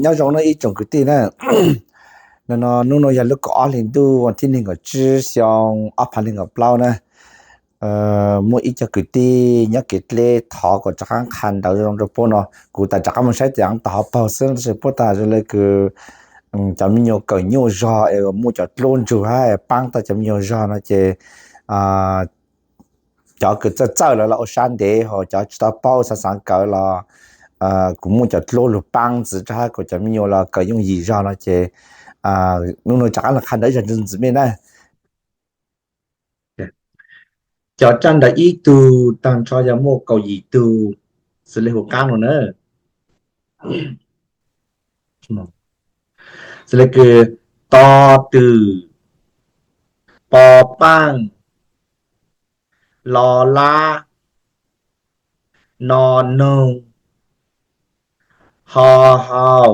Nyob zoo nawb ib tsoom kwv tij na. No no hnub no yog lub kaum ob hli ntuj vas thib nees nkaum tsib xyoo ob phav nees nkaum plaub na. Muaj ib co kwv tij nyob kev dleb thov kom rov qab qha ntawv zoo rau puab no, kuv tas rov qab mus saib tas tau hauv paug xwb tab sis puab tas zoo le kws cov me nyuam kawm nyuaj zog es muaj cov dluab ntsug hab paab tau cov me nyuam zog no ces cov kws txawj txawj lawv los ua sab ntev, ho cov tsis tau paub xaav xaav kawm los kuj muaj cov dluab lug paab ntxiv rau hab kuas cov me nyuam los kawm yooj yim zog no ces hnub no rov qab los qha ntawv zog ntxiv mej na. Cov tsaj ntawv ib tug tag nrho yog muaj kaum yim tug, xws le hu qaab no na. Xws le kws to twm, po paaj, lo lab, no noog, ho hau,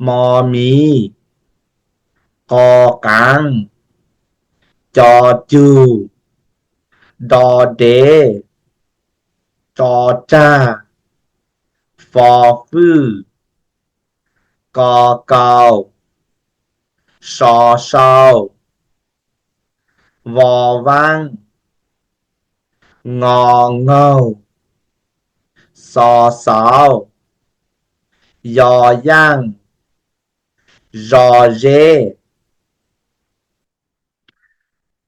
mo miv, qo qaav, co cug, do dev, tso tsag, fo fwj, ko kau, so sau, vo vaab, ngo ngaug, xo xauv, yo yaaj, zo zeb.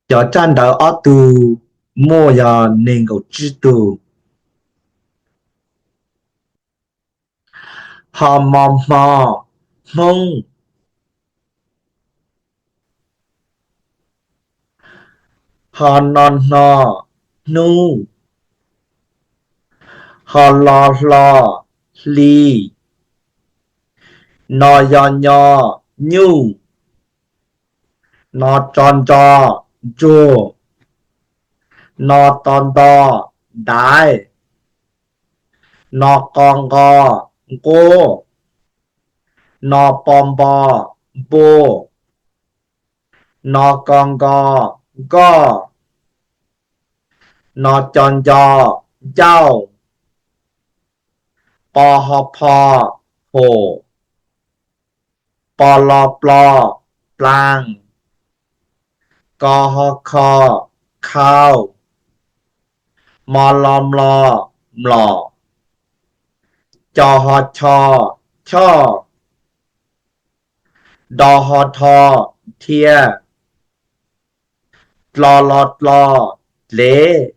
Cov tsaj ntawv ob tug muaj yog neeg nkaum tsib tug. Ho mo hmo, hmoob. Ho no hno, hnub. Ho lo hlo, hli. No yo nyo, nyuj. No tso ntso, ntsuag. No to nto, daiv. No qo nqo, nquab. No po npo, npuag. No ko nko, nkoj. No co nco, ncauj. Po ho pho, phom. Po lo plo, plaag. Ko ho kho, khau. Mo lo mlo, mlom. Co ho cho, choj. Do ho dho, dhia. Dlo lo dlo, dlev.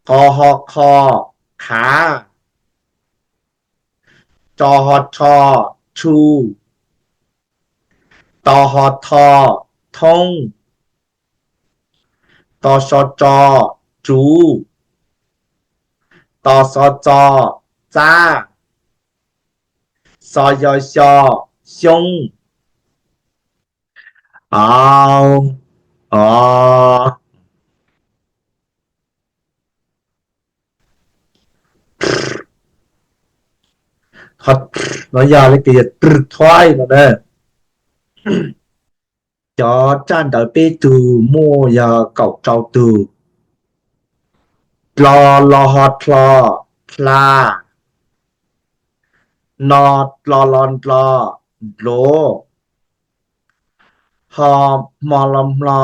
Qo ho qho, qhav. Tso ho tsho, tshu. To ho tho, thoob. To so tso, tsuv. To xo txo, txab. Xo yo xyo, xyoob. Au, o. No yog li kws yog trw thuaib no na. Cov tsaj ntawv peb tug muaj yog kaum rau tug. Dlo lo ho dlo, dla. No dlo lo ndlo, ndluav. Ho hmo lo hmlo,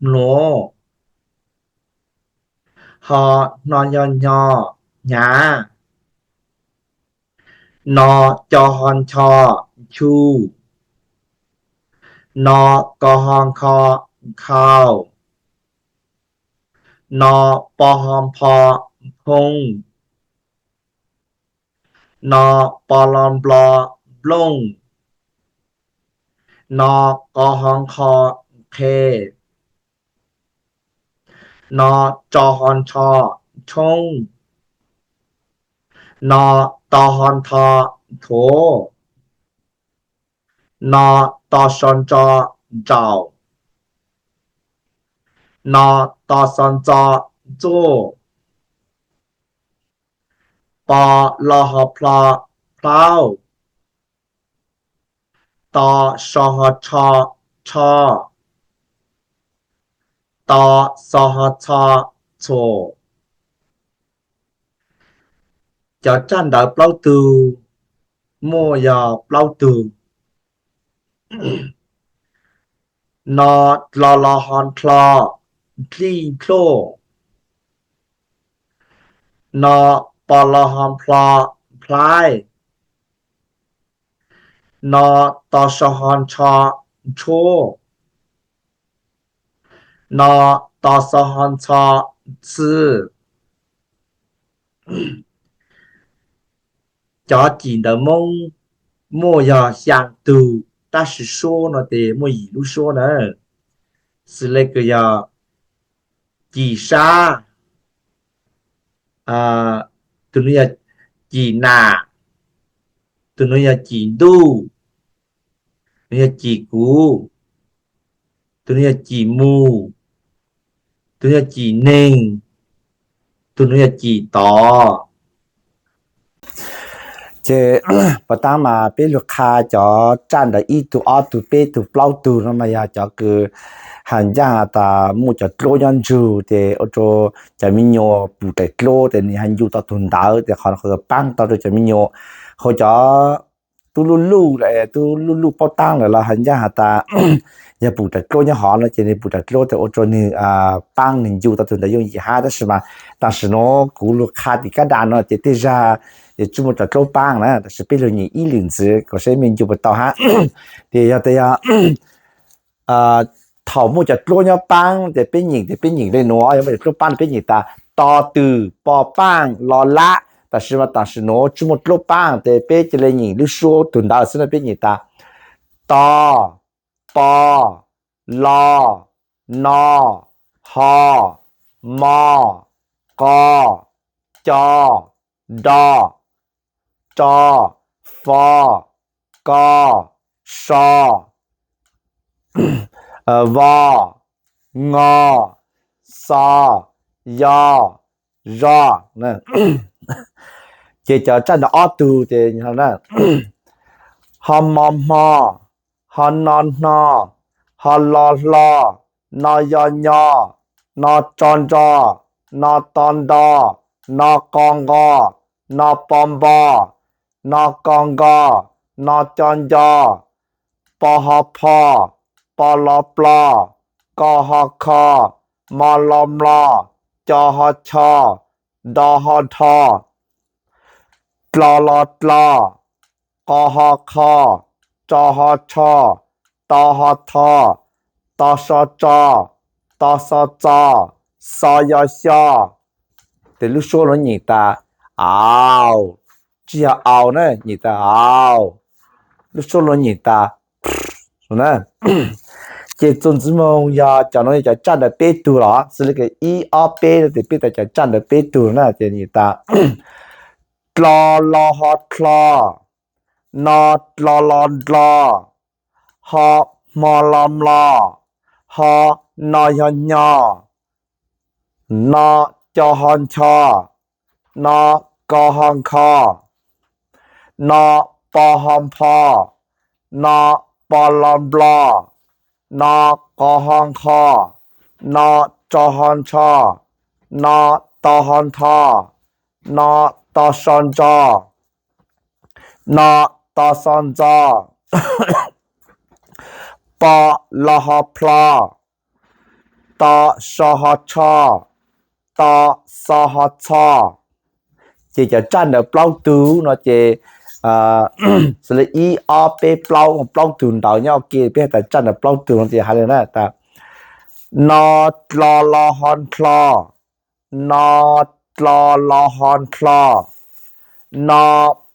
hmluav. Ho hno nyo hnyo, hnyav. No co ho ncho, nchu. No ko ho nkho, nkhau. No po ho npho, nphoo. No po lo nplo, nplooj. No qo ho nqho, nqhe. No tso ho ntsho, ntshoob. No to ho ntho, nthuav. No to so ntso, ntsaum. No to xo ntxo, ntxuaj. Po lo ho plho, plhaub. To so ho tsho, tsho. To xo ho txho, txhuam. Cov tsaj ntawv plaub tug muaj yog plaub tug. No, dlo lo ho nrhlo, nplij nplhuj. No, po lo ho nplho, nplhaib. No, to so ho ntsho, ntshub. No, to xo ho ntxho, ntxhw. Cov cim ntawv Hmoob muaj yog xyaa tug, tab sis suab no ces muaj yim lub suab na. Xws le kws yog cim sab, tus no yog cim nam, tus no yog cim ntuj, no yog cim kuv, tus no yog cim mus, tus no yog cim neeg, tus no yog cim tod. Ces puag ta mas peb lug qha cov tsaj ntawv ib tug ob tug peb tug plaub tug no mas yog cov kws has ncaj has tas muaj cov dluab nyob ntsug ces ua rua cov me nyuam pum raws dluab ces nwg has ncu tau tug ntawv ces qhov no qhov paab tau rua cov me nyuam. Hos cov tub luj luj, tub luj luj paub taab lawm los has ncaj has tas yog pum raws dluab nyob hov no ces nwg pum raws dluab ces ua rua nwg paab nwg ncu tau tug ntawv yooj yim hab. Tab sis mas tam sim nuav kuv lug qha tim kab da no ces tej zag yuav tsi muaj cov dluab paab na, tab sis peb lug nyeem ib lwm ntxiv kom saib mej ncu puas tau hab. Ces yog tas yog thaum muaj cov dluab nyob paab ces peb nyeem ces peb nyeem le nuav, yog muaj cov dluab paab peb nyeem tas to, tw, po, paaj, lo, lab. Tab sis mas tam sim nuav tsi muaj dluab paab ces peb ca le nyeem lub suab tug ntawv xwb na, peb nyeem tas to, po, lo, no, ho, mo, qo, co, do, tso, fo, ko, so, vo, ngo, xo, yo, zo. Ces cov tsaj ntawv ob tug ces ho mo hmo, ho no hno, ho lo hlo, no yo nyo, no tso ntso, no to nto, no qo nqo, no po npo, no ko nko, no co nco, po ho pho, po lo plo, ko ho kho, mo lo mlo, co ho cho, do ho dho, dlo lo dlo, qo ho qho, tso ho tsho, to ho tho, to so tso, to xo txo, xo yo xyo. Ces lub suab nuav nyeem tas au, tsi yog au na, nyeem tas au. Lub suab nuav nyeem tas na. Ces txuas ntxiv moog yog cov nuav yog cov tsaj ntawv peb tug los, xws le ib ob peb no ces peb tas cov tsaj ntawv peb tug na ces nyeem tas dlo lo ho dlo, no dlo lo ndlo, ho hmo lo mlo, ho no yog nyo, no co ho ncho, no ko ho nkho, no po ho npho, no po lo nplo, no qo ho nqho, no tso ho ntsho, no to ho ntho, no to so ntso, no to xo ntxo, po lo ho plho, to so ho tsho, to xo ho txho. Ces cov tsaj ntawv plaub tug no ces xws le ib ob peb plaub, plaub tug ntawv nyob ua ke peb has tas tsaj ntawv plaub tug no ces has le na tas no dlo lo ho ndlo, no dlo lo ho ndlo, no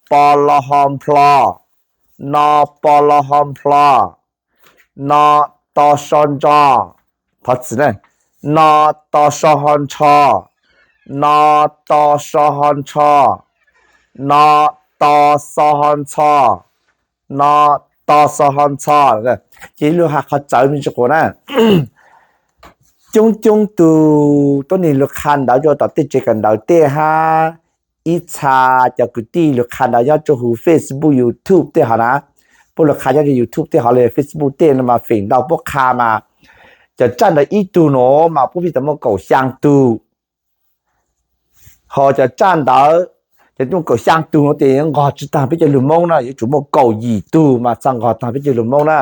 po lo ho nplho, no po lo ho nplho, no to so ntso, thov txim na, no to so ho ntsho, no to so ho ntsho, no to xo ho ntxho, no to xo ho ntxho. Ces lug has qhov txawv me ntsis quas na. Coob coob tug tuab neeg lug qha ntawv rua tom tej tsev kawm ntawv tej hab ib txha cov kwv tij lug qha ntawv nyob rua huv Facebook, YouTube tej hov na. Puab lug qha nyob rua YouTube tej hov los Facebook tej no mas feem ntau puab qha mas cov tsaj ntawv ib tug nuav mas puab pib tas muaj kaum xyaa tug. Ho cov tsaj ntawv Ces muaj kaum xyaa tug no ces yuav nqog tsis taag peb cov lug Moob na, yuav tsum muaj kaum yim tug mas txhaj nqog taag peb cov lug Moob na.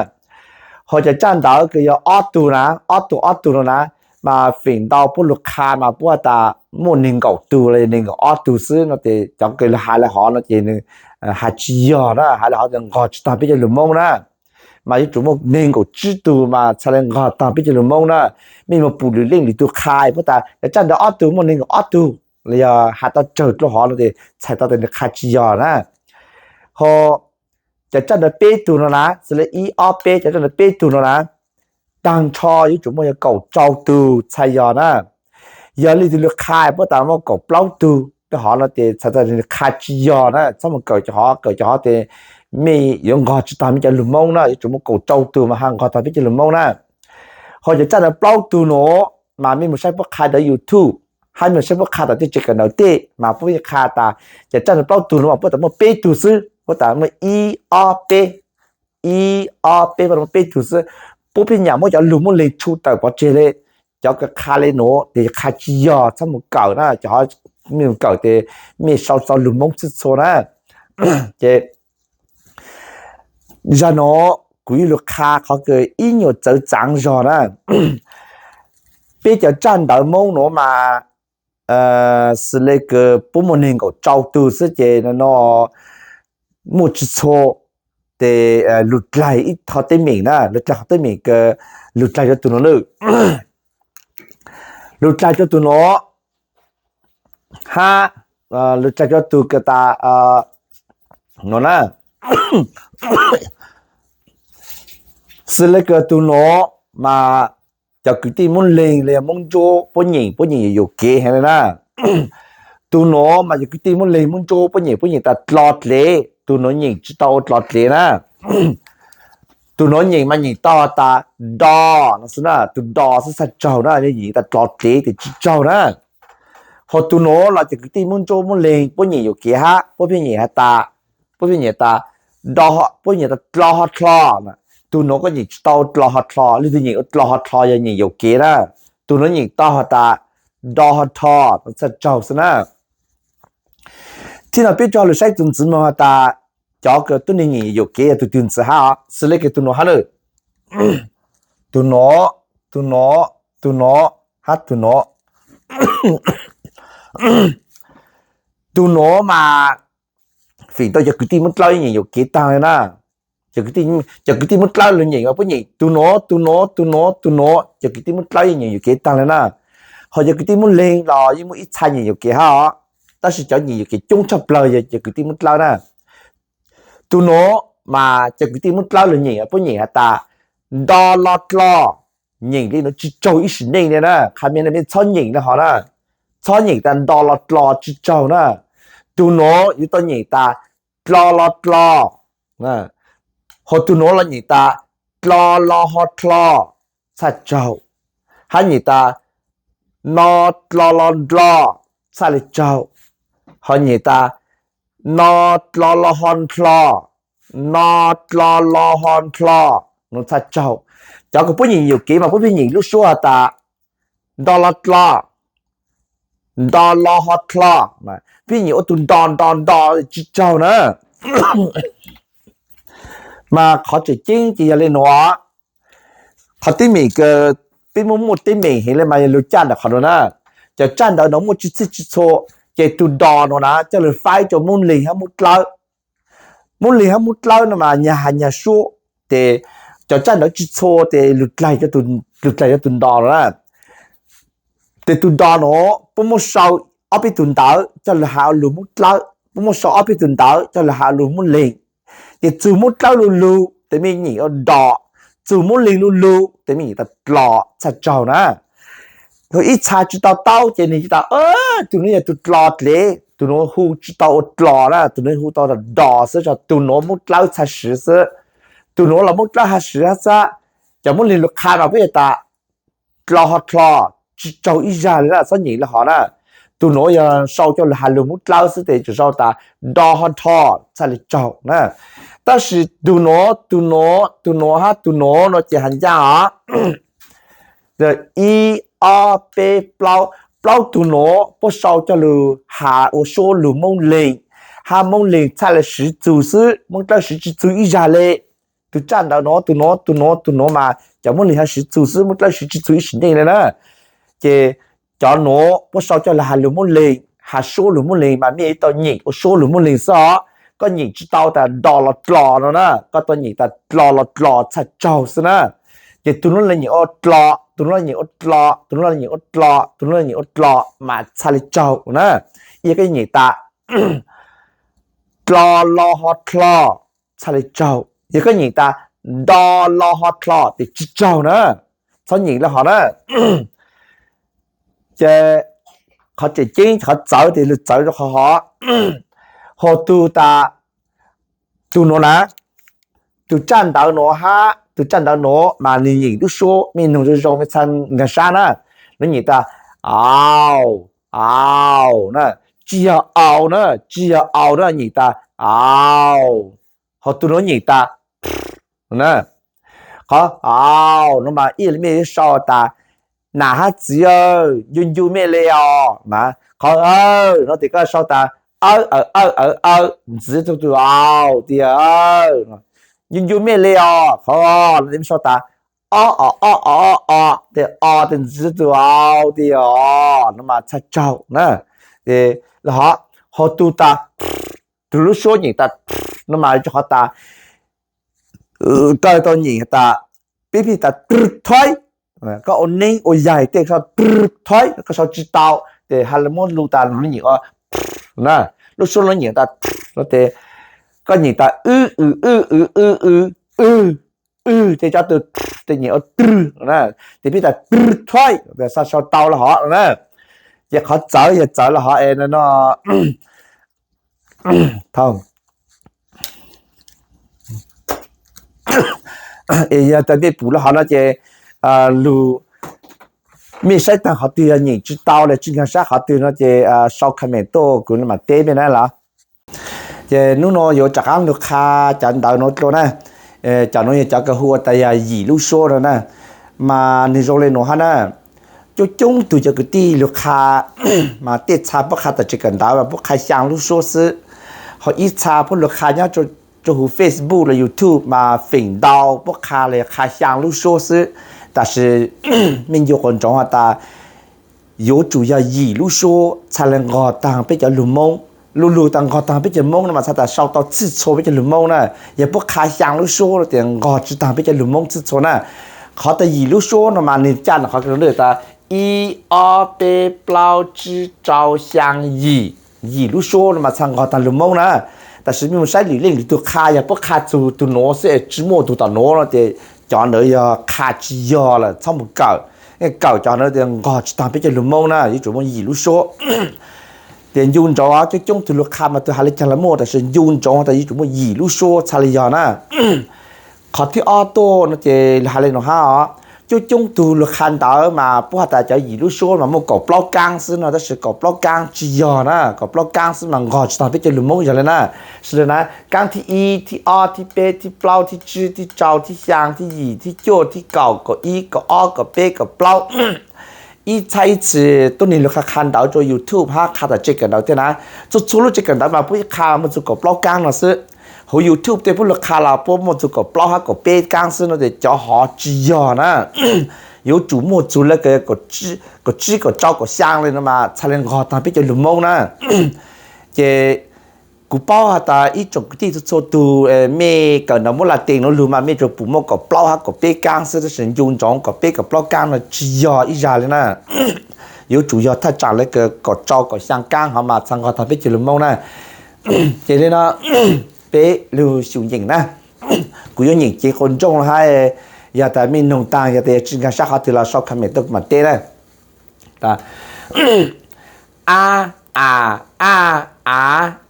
Ho cov tsaj ntawv kws yog ob tug na, ob tug ob tug no na, mas feem ntau puab lug qha mas puab has tas muaj neeg nkaum tug los yog neeg nkaum ob tug xwb no ces cov kws lug has le hov no ces nws has tsis yog na, has le hov nqog tsis taag peb cov lug Moob na. Mas yuav tsum muaj neeg nkaum tsib tug mas txhaj le nqog taag peb cov lug Moob na. Mej moog pum lwm leej lwm tug qha puab tas cov tsaj ntawv ob tug muaj neeg nkaum ob tug los yog has tau tsawg dlua hov no ces txhais tau tas nws qha tsis yog na. Ho cov tsaj ntawv peb tug no na, xws le ib ob peb, cov tsaj ntawv peb tug no na, taag nrho yuav tsum muaj yog kaum rau tug txhaj yog na. Yog leej twg lug qha puab tas muaj kaum plaub tug rau hov no ces txhais tau nws qha tsis yog na, txhob moog kawm cov hov, kawm cov hov ces mej yuav nqog tsis taag mej cov lug Moob na, yuav tsum muaj kaum rau tug mas txhaj nqog taag peb cov lug Moob na. Ho cov tsaj ntawv plaub tug no mas mej moog saib puab qha ntawv YouTube, hab mej moog saib puab qha tom tej tsev kawm ntawv tej mas puab qha tas cov tsaj ntawv plaub tug no mas puab tas muaj peb tug xwb, puab tas muaj ib ob peb, ib ob peb, puab tas muaj peb tug xwb. Puab pheej nyam muab cov lug Moob Leeg tshu tawm pov tseg le. Cov kws qha le nuav tes qha tsis yog, txhob moog kawm na, cov mej moog kawm tes mej sau txog lug Moob txhua txhua na. Ces zag nuav kuv yuav lug qha qhov kws ib nyuas txawv txaav zog na. Peb cov tsaj ntawv Moob nuav mas xws le kws puab muaj neeg nkaum rau tug xwb ces no muaj tsis txhua, tes lug dlaig ib qhov teeb meem na, lug dlaig qhov teeb meem kws lug dlaig rua tug nuav lawm. Lug dlaig rua tug nuav hab lug dlaig rua tug kws tas nuav na. Xws le kws tug nuav mas cov kwv tij Moob Leeg los yog Moob Ntsuab puab nyeem, puab nyeem yuam kev heev le na. Tug nuav mas cov kwv tij Moob Leeg Moob Ntsuab puab nyeem, puab nyeem tas dlo dlev, tug nuav nyeem tsis tau ua dlo dlev na. Tug nuav nyeem mas nyeem tau tas do no xwb na, tug do xwb txhaj tsaug na, nyeem tas dlo dlev tes tsis tsaug na. Ho tug nuav los cov kwv tij Moob Ntsuab Moob Leeg puab nyeem yuam kev hab puab pheej nyeem has tas, puab pheej nyeem tas, puab nyeem tas dlo ho dlo. Tug nuav koj nyeem tsis tau dlo ho dlo, leej twg nyeem ua dlo ho dlo yog nyeem yuam kev na. Tug nuav nyeem tau has tas do ho dho, txhaj tsaug xwb na. Txij no peb rov lug saib tug ntxiv moog has tas cov kws tuab neeg nyeem yuam kev yog tug twg ntxiv hab os, xws le kws tug nuav hab lawm. Tug nuav, tug nuav, tug nuav, hab tug nuav. Tug nuav mas feem ntau cov kwv tij Moob Dlawb nyeem yuam kev taag le na. Cov kwv tij Moob Dlawb lug nyeem mas puab nyeem tug nuav, tug nuav, tug nuav, tug nuav, cov kwv tij Moob Dlawb yeej nyeem yuam kev taag le na. Ho cov kwv tij Moob Leeg los yeej muaj ib txha nyeem yuam kev hab os, tab sis cov nyeem yuam kev coob tshaj plawg yog cov kwv tij Moob Dlawb na. Tug nuav mas cov kwv tij Moob Dlawb lug nyeem puab nyeem has tas do lo dlo, nyeem li nuav tsis tsaug ib sim neej le na, qha mej na mej txhob nyeem le hov na, txhob nyeem tas do lo dlo tsis tsaug na. Tug nuav yuav tau nyeem tas dlo lo dlo, ho tug nuav los nyeem tas dlo lo ho dlo, txhaj tsaug, hab nyeem tas no dlo lo dlo, txhaj le tsaug, ho nyeem tas no dlo lo ho dlo, no dlo lo ho dlo, nuav txhaj tsaug. Cov kws puab nyeem yuam kev mas puab pheej nyeem lub suab has tas do lo dlo, do lo ho dlo, pheej nyeem ua tug do do do tsis tsaug na. Mas qhov tseem ceeb ces yog le nuav, qhov teeb meem kws peb muaj muaj teeb meem heev le mas yog lug caj ntawm qhov nuav na. Cov tsaj ntawv nuav muaj tsis txhij tsis txhua, ces tug do nuav na coj lug faib rua Moob Leeg hab Moob Dlawb. Moob Leeg hab Moob Dlawb no mas nyag has nyag suab, ces cov tsaj ntawv tsis txhua ces lug dlaig, lug dlaig cov tug do nuav na. Ces tug do nuav puab muab sau ob peb tug ntawv coj lug has ua lug Moob Dlawb, puab muab sau ob peb tug ntawv coj lug has ua lug Moob Leeg. Ces txug Moob Dlawb lug lug tes mej nyeem ua do, txug Moob Leeg lug lug tes mej nyeem tas dlo, txhaj tsaug na. Ib txha tsis tau taub ces nwg tas tug nuav yog tug dlo dlev, tug nuav hu tsis tau ua dlo na, tug nuav hu tau tas do xwb, tug nuav Moob Dlawb txhaj siv xwb. Tug nuav los Moob Dlawb hab siv hab xwb. Cov Moob Leeg lug qha mas puab yog tas dlo ho dlo, tsis tsaug ib zag le na, txhob nyeem le hov na. Tug nuav yog sau coj lug has lug Moob Dlawb xwb tes tsuas sau tas do ho dho, txhaj le tsaug na. Tab sis tug nuav, tug nuav, tug nuav hab tug nuav no ces has ncaj os. Ib, ob, peb, plaub, plaub tug nuav puab sau coj lug has ua suab lug Moob Leeg, hab Moob Leeg txhaj le siv txug xwb, Moob Dlawb siv tsi txug ib zag le. Tug tsaj ntawv nuav, tug nuav, tug nuav, tug nuav mas cov Moob Leeg hab siv txug xwb, Moob Dlawb siv tsi txug ib sim neej le na. Ces cov nuav puab sau coj lug has lug Moob Leeg, has suab lug Moob Leeg mas mej tau nyeem ua suab lug Moob Leeg xwb os. Koj nyeem tsi tau tas do los dlo no na, koj tau nyeem tas dlo los dlo txhaj tsaug xwb na. Ces tug nuav le nyeem ua dlo, tug nuav le nyeem ua dlo, tug nuav le nyeem ua dlo, tug nuav le nyeem ua dlo mas txhaj le tsaug na. Yog koj nyeem tas dlo lo ho dlo txhaj le tsaug, yog koj nyeem tas do lo ho dlo tes tsi tsaug na. Txhob nyeem le hov na. Ces qhov tseem ceeb qhov txawv tes lug txawv rua qhov hov, hos tug tas, tug nuav na, tug tsaj ntawv nuav hab tug tsaj ntawv nuav mas nwg nyeem lub suab mej noog zoo zoo mej txhaj nkaag sab na. Nuav nyeem tas au, au na, tsi yog au na, tsi yog au na, nyeem tas au. Hos tug nuav nyeem tas na. Qhov au nuav mas ib yam le mej yuav sau tas nam hab txiv aw, ncu ncu mej le os mas. Qhov aw nuav tes koj sau tas aw, aw, aw, aw, aw ntxiv tug tug au tiag. Ncu ncu mej le os. Qhov o nuav tes mej sau tas o, o, o, o, o, o tes o tes ntxiv tug au tiag os, nuav mas txhaj tsaug na. Tes le hov, hos tug tas tug lub suab nyeem tas nuav mas rua qhov tas koj tau nyeem tas peb pheej tas tw thaib, koj ua neeb ua yaig tej sau tw thaib, koj sau tsi tau, tes has le muab lug tas lug nyeem ua na. Lub suab lub nyeem tas no tes koj nyeem tas wb, w, wb, w, wb, w, wb, tej cov tw tes nyeem ua tw na. Tes peb tas tw thaib, xav sau tau le hov na. Ces qhov txawv yog txawv le hov es no es yog tas mej pum le hov no ces lug, mej saib taag qhov twg yog nyeem tsi tau le tsi nkaag sab qhov twg no ces sau comment tuaj kuv mam teb mej na los. Ces nub nua yuav rov qaab lug qha cov ntawv nuav dlua na. Cov nuav yog cov kws hu ua tas yog yim lub suab no na. Mas nwg zoo le nuav hab na, coob coob tug cov kwv tij lug qha mas tej txha puab qha tas tsev kawm ntawv mas puab qha xyaa lub suab xwb. Ho ib txha puab lug qha nyob rua huv Facebook los YouTube mas feem ntau puab qha le qha xyaa lub suab xwb. Tab sis mej ncu quas ntsoov has tas yuav tsum yog yim lub suab txha le nqog taag peb cov lug Moob. Lug lug tas nqog taag peb cov Moob no mas txha tas sau tau txhij txhua peb cov lug Moob na. Yog puab qha xyaa lub suab no tes nqog tsi taag peb cov lug Moob txhij txhua na. Qhov tas yim lub suab no mas nwg caj no qhov tas ib, ob, peb, plaub, tsib, rau, xyaa, yim. Yim lub suab no mas txha nqog taag lug Moob na. Tab sis mej mus saib lwm leej lwm tug qha, yog puab qha txug tug nuav xwb es tsi muaj tug tom nuav no ces cov ntawd yog qha tsi yog lawm, txhob mus kawm. Kawm cov ntawd tes nqog tsi taag peb cov lug Moob na, yuav tsum muaj yim lub suab. Tes ncu ntsoov coob coob tug lug qha mas tug has le caag los muaj, tab sis ncu ntsoov tas yuav tsum muaj yim lub suab txha le yog na. Qhov thib ob tuaj no ces has le nuav hab os, coob coob tug lug qha ntawv mas puab has tas cov yim lub suab mas muaj kaum plaub kaab xwb no, tab sis kaum plaub kaab tsi yog na, kaum plaub kaab xwb mas nqog tsi taag peb cov lug Moob yog le na. Sawv daws na, kaab thib ib, thib ob, thib peb, thib plaub, thib tsib, thib rau, thib xyaa, thib yim, thib cuaj, thib kaum, kaum ib, kaum ob, kaum peb, kaum plaub. Ib txhais ib txhis tuab neeg lug qha qha ntawv rua YouTube hab qha tas tsev kawm ntawv thiab na. Txhua txhua lub tsev kawm ntawv mas puab ib qha muaj txug kaum plaub kaab no xwb. Huv YouTube tej puab lug qha los puab muaj txug kaum plaub hab kaum peb kaab xwb no tes cov hov tsi yog na. Yuav tsum muaj txug le kaum tsib kaum rau kaum xyaa le no mas txha le nqog taag peb cov lug Moob na. Ces kuv paub has tas ib tsoom kwv tij txhua txhua tug mej kawm ntawv muab laj tees nuav lug mas mej tsuas pum muaj kaum plaub hab kaum peb kaab xwb, tab sis ncu ntsoov kaum peb kaum plaub kaab no tsi yog ib zag le na. Yuav tsum yog thaj tsaam le kaum rau kaum xyaa kaab hov mas txha nqog taag peb cov lug Moob na. Ces le no peb lug xyum nyeem na. Kuv yuav nyeem cev quas ntsooj los hab, yog tas mej noog taag yog tas tsi nkaag sab qhov twg los sau comment tuaj kuv mam teb na. A, a, a, a,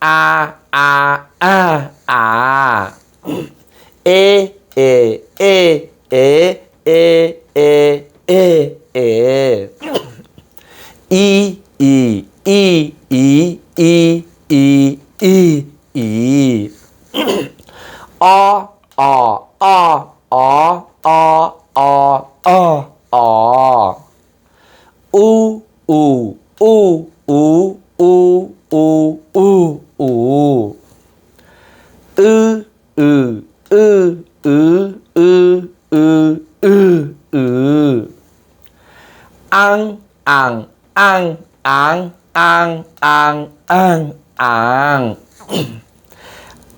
a, a, a, a. E, e, e, e, e, e, e, e. I, i, i, i, i, i, i, i. O, o, o, o, o, o, o. U, u, u, u, u, u, u, u. Aaj, aaj, aaj, aaj, aaj, aaj, aaj,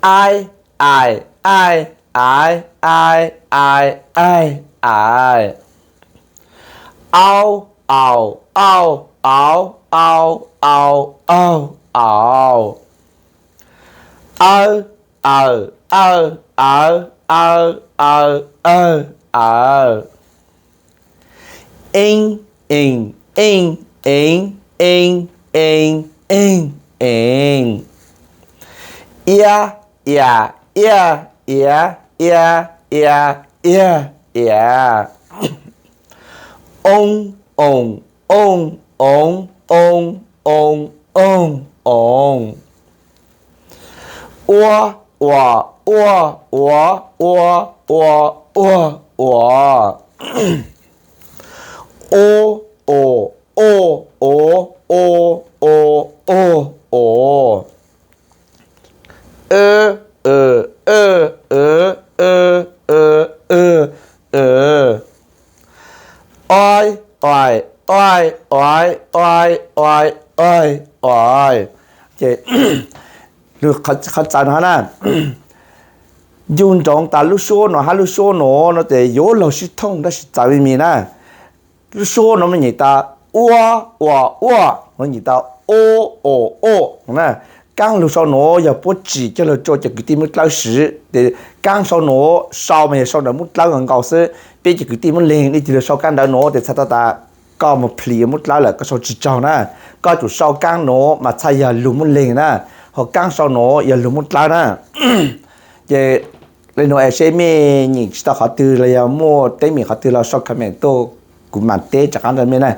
aaj, aaj, aaj, aaj, aaj, aaj, aaj, au, au, au, au, au, au, au, au, aw, aw, aw, aw, aw, aw, aw, aw, eej, eej, eej, eej, eej, eej, eej, eej, iab, iam, iaj, iab, iab, iab, iab, iab, oo, oos, ooj, oos, oos, oos, oos, oos, ua, ua, uaj, ua, ua, ua, uaj, uas, u, u, uj, u, u, u, uj, uas, w, w, w, w, w, w, w, oi, oi, oi, oi, oi, oi, oi, oi. Qhov txawv no na, ncu ntsoov tas lub suab no hab lub suab no no ces yuav luag sib thooj tab sis txawv me me na. Lub suab no mas nyem tas ua, ua, uaj, no nyem tas u, u, uj na. Kaab lug sau nuav yog puab tsim coj lug rua cov kwv tij Moob Dlawb siv, ces kaab sau nuav sau mas yog sau ntawm Moob Dlawb nkaus xwb. Peb cov kwv tij Moob Leeg nej cia li sau kaab ntawv nuav tes txhais tau tas koj mus plhis Moob Dlawb lawm, koj sau tsis tsaug na. Koj tsum sau kaab nuav mas txhais yog lug Moob Leeg na, ho kaab sau nuav yog lug Moob Dlawb na. Ces le nuav es seb mej nyeem tsis tau qhov twg los yog muaj teeb meem qhov twg los sau comment tuaj kuv mam teb rov qaab rau mej na.